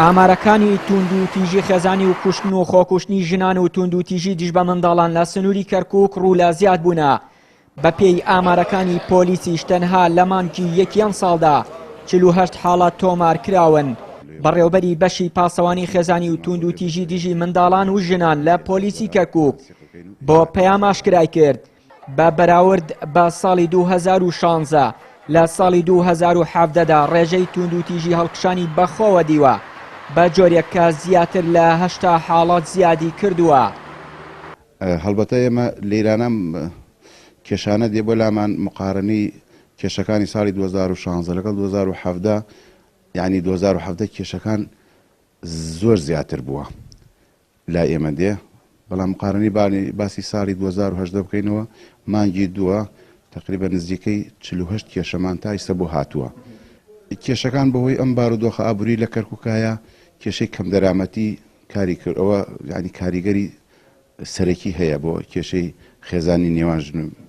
ئامارەکانی تووندوتیژی خێزانی و کوشتن و خۆکوشتنی ژنان و تووندوتیژی دژ بە منداڵان لە سنووری کەرکووک ڕوو لە زیادبوونە. بەپێی ئامارەکانی پۆلیسیش تەنها لە مانگی یەکی ئەمساڵدا 48 حاڵەت تۆمار کراون. بەڕێوبەری بەشی پاسەوانی خێزانی و تووندوتیژی دژی منداڵان و ژنان لە پۆلیسی کەرکووک بۆ پەیام ئاشکرای کرد، بە بەراورد بە ساڵی 2016 لە ساڵی 2017 دا ڕێژەی تووندوتیژی هەڵکشانی بەخۆوە دیوە، بە جۆرێک کە زیاتر لە 80 حاڵەت زیادی کردووە. هەڵبەتە ئێمە لەیرانە ئەم کێشانە دێ بۆ لامان مقارنەی کێشەکانی ساڵی 2016 لەگەڵ 2017 یعنی 2017 کێشەکان زۆر زیاتر بووە لای ئێمە دێ بەڵام مقارنەی باسی ساڵی 2018 بکەینەوە مانگی دووە تقریبا نزیکەی 48 کێشەمان تا ئیستا بۆ هاتووە کێشەکان بەهۆی ئەم بارودۆخە ئابووری لە کەرکووکایە کێشەی کەمدەرامەتی کاری کرد ئەوە یعنی کاریگەری سەرەکی هەیە بۆ کێشەی خێزانی نێوان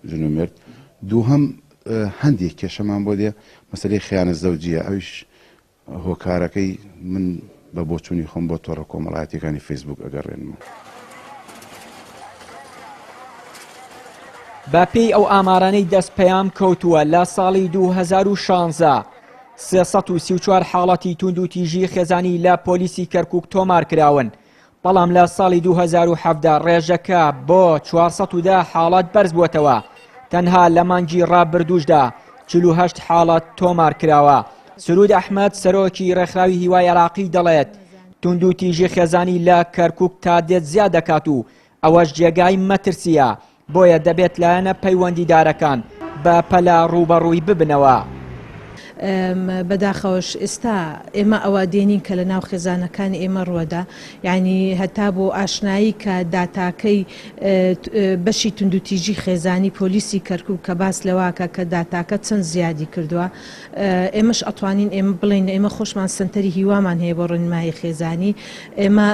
ژن و مێرد دووهەم هەندێک کێشەمان بۆ دێ مەسەلەی خیانە زەوجیە ئەویش هۆکارەکەی من بە بۆچوونی خۆم بۆ تۆڕە کۆمەڵایەتیەکانی فەیسبوک ئەگەڕێنمەوە. بە پێی ئەو ئامارانەی دەست پەیام کەوتووە لە ساڵی 2016 334 حاڵەتی توندوتیژی خێزانی لە پۆلیسی کەرکک تۆمار کراون بەڵام لە ساڵی 2017 ڕێژەکە بۆ 410 حاڵەت بەرزبووەتەوە، تەنها لە مانگی ڕابردووشدا 48 حاڵەت تۆمارکراوە. سرود ئەحمەد، سەرۆکی ڕێکخراوی هیوای عێراقی دەڵێت، توندوتیژی خێزانی لە کەرکوک تا دێت زیاد دەکات و ئەوەش جێگای مەترسییە، بۆیە دەبێت لایەنە پەیوەندیدارەکان بە پەلە ڕووبەڕووی ببنەوە. بەداخەوەش ئێستا ئێمە ئەوە دێنین کە لە ناو خێزانەکانی ئێمە ڕوەدا یعنی هەتا بۆ ئاشنایی کە داتاکەی بەشی توندوتیژی خێزانی پۆلیسی کەرکوک کە باس لەواکە کە داتاکە چەند زیادی کردووە ئێمەش ئەتوانین ئێمە بڵێین ئێمە خۆشمان سەنتەری هیوامان هەیە بۆ ڕێنمایی خێزانی ئێمە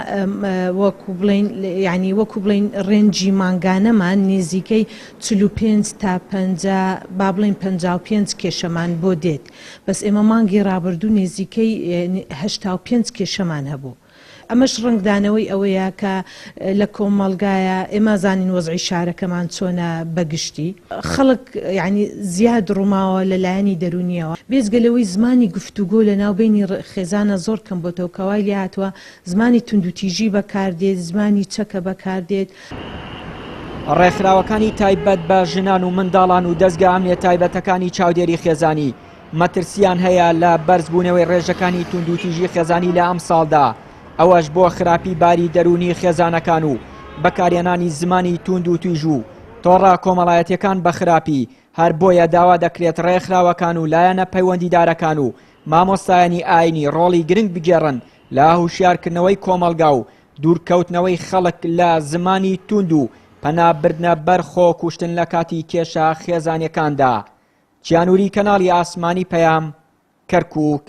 وەکو بڵێین یعنی وەکو بڵێین ڕێنجی مانگانەمان نزیکەی 45 تا 50 با بڵێین 55 کێشەمان بۆ دێت بەس ئێمە مانگی ڕابردوو نزیکەی 85 کێشەمان هەبوو. ئەمەش ڕەنگدانەوەی ئەوەیە کە لە کۆمەڵگایە ئێمە زانین وەزعی شارەکەمان چۆنە بە گشتی. خەڵک یانی زیاد ڕووماوە لە لایەنی دەروونییەوە. بێجگە لەوەی زمانی گفتوگۆ لە ناو بەینی خێزانە زۆر کەم بۆتەوە کە وای لێهاتووە زمانی توندوتیژی بەکار دێت، زمانی چەکە بەکار دێت. ڕێکخراوەکانی تایبەت بە ژنان و منداڵان و دەزگا ئەمنییە تایبەتەکانی چاودێری خێزانی مەترسیان هەیە لە بەرزبوونەوەی ڕێژەکانی توندوتیژی خێزانی لە ئەمساڵدا، ئەوەش بۆ خراپی باری دەروونی خێزانەکان و بەکارهێنانی زمانی توندوتیژ و تۆڕە کۆمەڵایەتیەکان بە خراپی، هەر بۆیە داوا دەکرێت ڕێکخراوەکان و لایەنە پەیوەندیدارەکان و مامۆستایانی ئاینی ڕۆڵی گرنگ بگێڕن لە هوشیارکردنەوەی کۆمەڵگا و دوورکەوتنەوەی خەڵک لە زمانی توند و پەنا بردنە بەر خۆکوشتن لە کاتی کێشە خێزانیەکاندا. چیانوری کەناڵی ئاسمانی پەیام، کەرکوک.